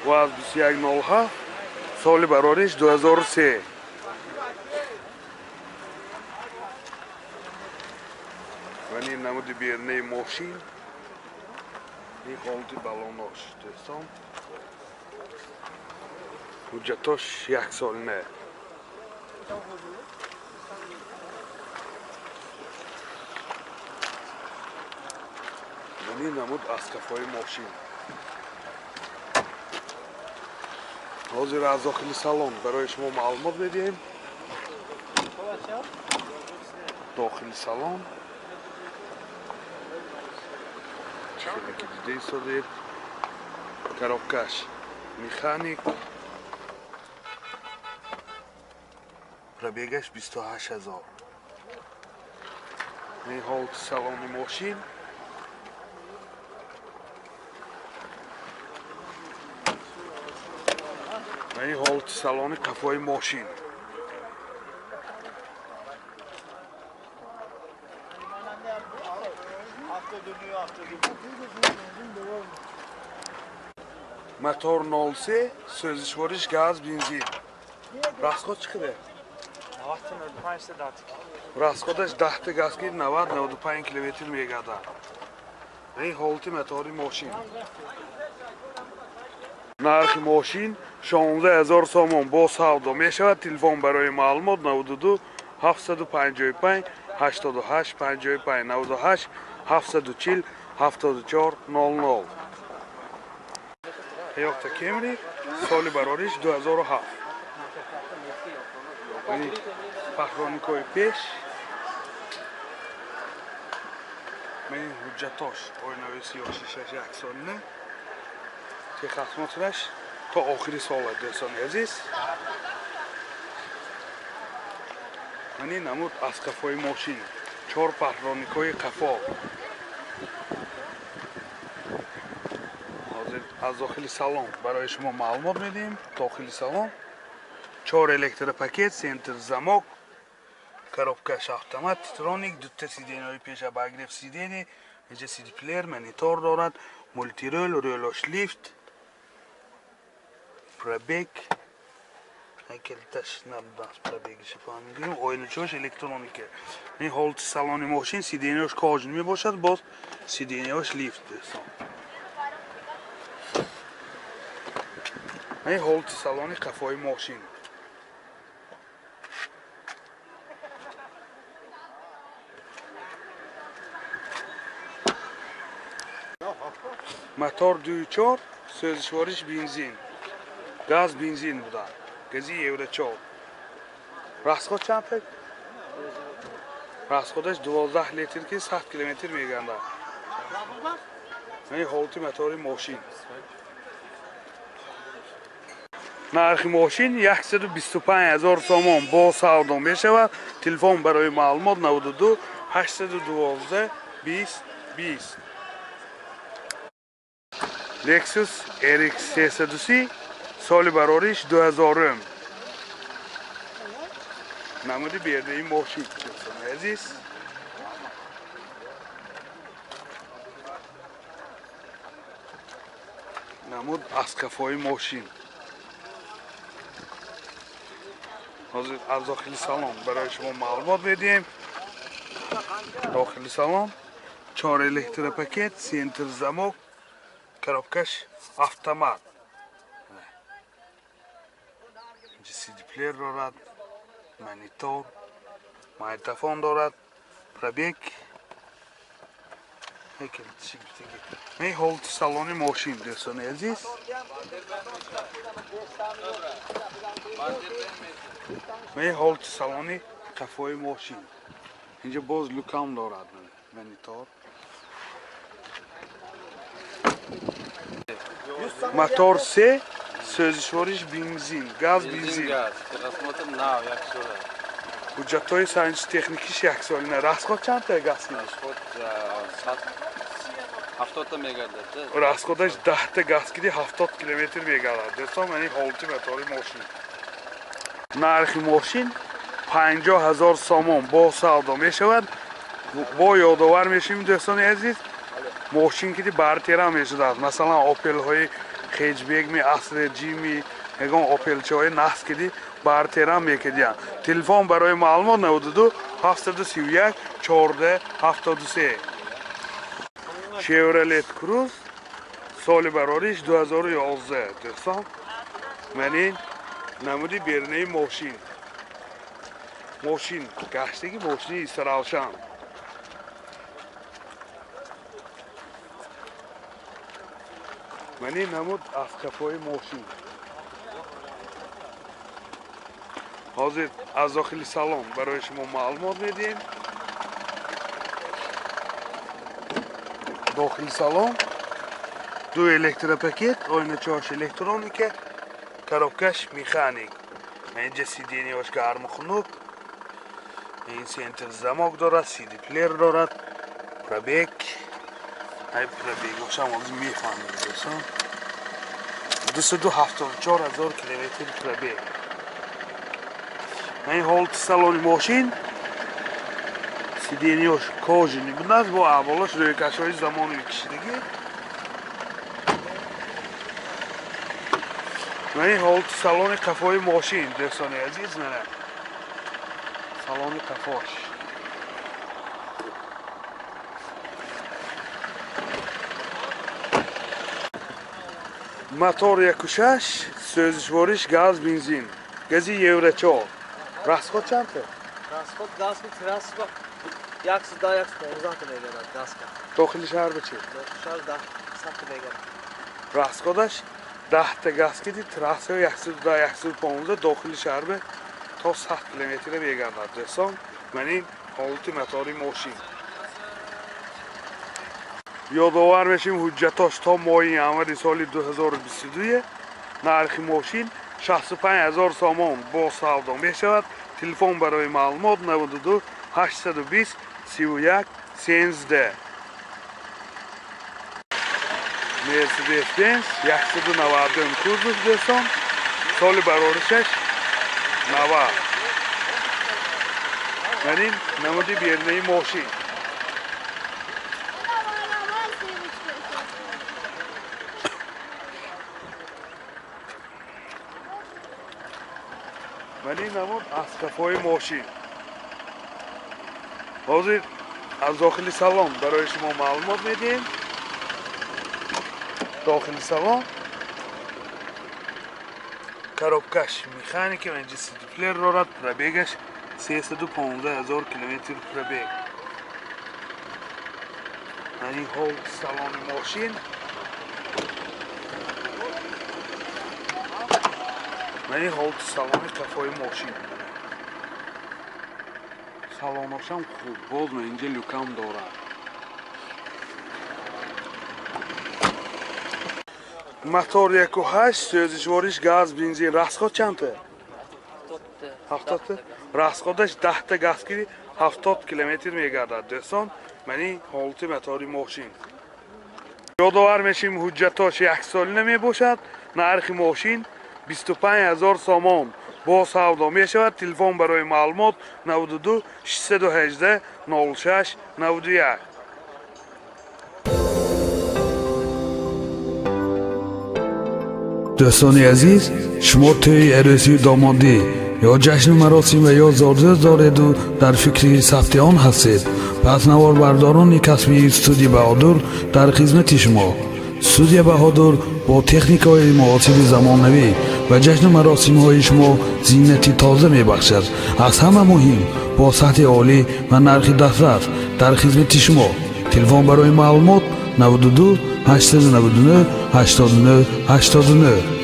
ВАЗ 2107, соли барориш 2003. Вани намуди бернаи мошин, ин ҳолати балонош дӯстон. Ҳуҷҷатош яксолина. Вани намуд аз қафои мошин. Ҳозир аз дохили салон барои шумо маълумот медиҳем. Дохили салон чӣ хеле ки дида истодед, коробкаш механик, пробегаш 28 000. Ин ҳолати салони мошин. Ва ин ҳолати салони қафои мошин. Мотор 03, сӯзишвориш газ, бензин. Расход чӣ қадар? Расходаш 10 газ ки 90-95 километр мегардад. Ин ҳолати мотори мошин. Нархи мошин 16 000 сомон, бо савдо мешавад. Телефон барои маълумот 92 755 88 55, 98 740 74 00. Toyota Camry, соли барориш 2007. Паҳроникҳои пеш, ин ҳуҷҷатош, оинаҳои сиёҳ, шишаш яксолина, техосмотраш то охири сола. Дӯстони азиз, ман ин намуд аз қафои мошин, чор паҳроникҳои қафо. Ҳозир аз дохили салон барои шумо маълумот медиҳем. Дохили салон чор электропакет, центр замок, коробкаш автомат, титроник, дута сиденьяҳои пеша обогрев сиденье, инҷа сидиплеер, монитор дорад, мультирул, рулош лифт, пробег калиташ набудааст, пробегиша фаҳмидем, оиначаҳош электроника. Ин ҳолати салони мошин, сиденьяҳош кожаный мебошад, боз сиденьяҳош лифт, дӯстон. Ин ҳолати салони қафои мошин. Мотор 2.4, сӯзишвориш бензин, газ, бензин буда, гази евро 4. Расход чанд пек? Расходаш 12 литр ки 100 километр мегардад. Ин ҳолати мотори мошин. Нархи мошин 125 000 сомон, бо савдо мешавад. Телефон барои маълумот 92 812 20 20. Lexus RX 330, соли барориш 2000. Намуди бердаи мошин, дӯстони азиз. Намуд аз қафои мошин. Ҳозир аз дохили салон барои шумо маълумот медиҳем. Дохили салон чор электропакет, центр замок, коробкаш автомат, сидиплеер дорад, монитор, магнитофон дорад, пробег. Ин ҳолати салони мошин, дӯстони азиз. Ин ҳолати салони қафои мошин. Инҷа боз люкам дорад, монитор. Мотор се, сӯзишвориш бензин, газ, бензин. Техосмотр нав, як сола. Ҳуҷҷатҳои санҷиши техникиш яксолина. Расход чанд та газ кидиш? Расход 70та мегардад. Расходаш 10та газ киди 70 километр мегардад. Дӯстон, ман ин ҳолати мотори мошин. Нархи мошин 50 000 сомон, бо савдо мешавад. Бо ёдовар мешавем, дӯстони азиз, мошин киди бартерам мешудааст. Масалан, опелҳои Хэтчбекми, Астра Джими, ягон Опелчаҳои насб киди бартерам мекардиянд. Телефон барои маълумот 92 731 14 73. Chevrolet Cruze, соли барориш 2011. Дӯстон, ман ин намуди берунаи мошин. Мошин гаштаги, мошини Истаравшан. Ман ин намуд аз қафои мошин. Ҳозир аз дохили салон барои шумо маълумот медиҳем. Дохили салон ду электропакет, оиначаҳош электроника, коробкаш механик. Инҷа сиденияш гарму хунук, ин центр замок дорад, CD плеер дорад, пробег. Ай, пробегошам ҳозир мефаҳмем, дӯстон. 274 ҳазор километр пробег. Ин ҳолати салони мошин, сиденияш кожаный будааст, бо аҳволаш рӯйкашҳои замонави кишидагӣ. Ман ин ҳолати салони қафои мошин, дӯстони азиз, мана салони қафош. Мотор 1.6, сӯзишвориш газ, бензин, гази Евро 4. Расход чанд? Расход газ трасса 110, 115 мегардад газка. Дохили шаҳр ба чӣ? Дохили шаҳр 10 сад мегардад. Расходаш 10 та газ киди трасса 110, 115, дохили шаҳр ба то 100 километр мегардад. Дӯстон, ман ин ҳолати мотори мошин. Ёдовар мешим, ҳуҷҷатош то моҳи январи соли 2022. Нархи мошин 65 ҳазор сомон, бо савдо мешавад. Телефон барои маълумот 92 820 31 13. Mercedes Benz 190 кузов, дӯстон, соли бароришаш 90. Ман ин намуди берунаи мошин. Ман ин намуд аз қафои мошин. Ҳозир аз дохили салон барои шумо маълумот медиҳем. Дохили салон коробкаш механика, инҷа CD плеер дорад, пробегаш 315 ҳазор километр пробег. Ман ин ҳол салони мошин. Ман ин ҳолати салони қафои мошин. Салоношам хуб, боз ман инҷа люкам дорад. Мотор 1.8, сӯзишвориш газ, бензин. Расход чандта? 70. Расходаш 10 та газ киди 70 километр мегардад. Дӯстон, ман ин ҳолати мотори мошин. Ёдовар мешим, ҳуҷҷатош яксолина мебошад. Нархи мошин 25 ҳазор сомон, бо савдо мешавад. Телефон барои маълумот 92 618 06 91. Дӯстони азиз, шумо тӯи арӯсию домодӣ ё ҷашну маросим ва ё зодрӯз дореду дар фикри сабти он ҳастед, пас наворбардорони касбии студия Баҳодур дар хизмати шумо. Студия Баҳодур бо техникаҳои муосири замонавӣ ва ҷашну маросимҳои шумо зинати тоза мебахшад. Аз ҳама муҳим, бо сатҳи олӣ ва нархи дастрас дар хизмати шумо. Телефон барои маълумот 92 899 89 89.